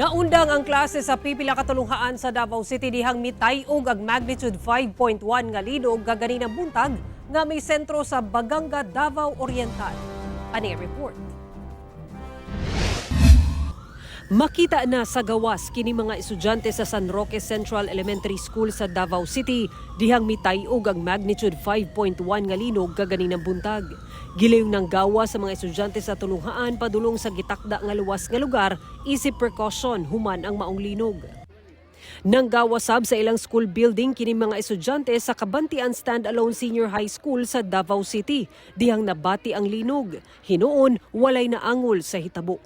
Naundang ang klase sa pipila ka tulunghaan sa Davao City dihang mitay-og ang magnitude 5.1 nga linog kaganinang buntag nga may sentro sa Baganga, Davao Oriental. Ani report. Makita na sa gawas kini mga estudyante sa San Roque Central Elementary School sa Davao City dihang mitay-og ang magnitude 5.1 nga linog kaganinang buntag. Gilayong nang gawa sa mga estudyante sa tulunghaan padulong sa gitakda nga luwas nga lugar isip precaution human ang maong linog. Nanggawa sab sa ilang school building kini mga estudyante sa Cabantian Standalone Senior High School sa Davao City dihang nabati ang linog. Hinuon, walay naangol sa hitabo.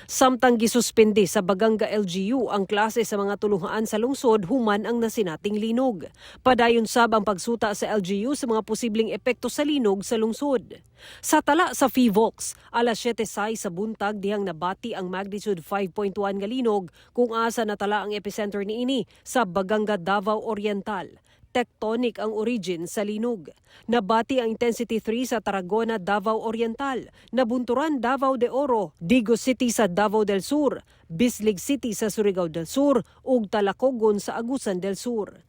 Samtang gisuspende sa Baganga LGU ang klase sa mga tulunghaan sa lungsod human ang nasinating linog. Padayon sab ang pagsuta sa LGU sa mga posibleng epekto sa linog sa lungsod. Sa tala sa PHIVOLCS, alas 7:06 sa buntag dihang nabati ang magnitude 5.1 nga linog kung asa natala ang epicenter niini sa Baganga, Davao Oriental. Tectonic ang origin sa linog. Nabati ang intensity 3 sa Tarragona, Davao Oriental, Nabunturan, Davao de Oro, Digos City sa Davao del Sur, Bislig City sa Surigao del Sur ug Talacogon sa Agusan del Sur.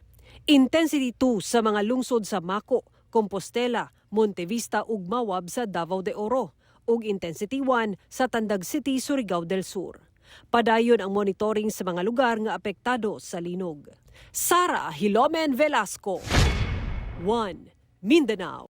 Intensity 2 sa mga lungsod sa Maco, Compostela, Montevista ug Mawab sa Davao de Oro ug intensity 1 sa Tandag City, Surigao del Sur. Padayon ang monitoring sa mga lugar nga apektado sa linog. Sara Hilomen Velasco, 1 Mindanao.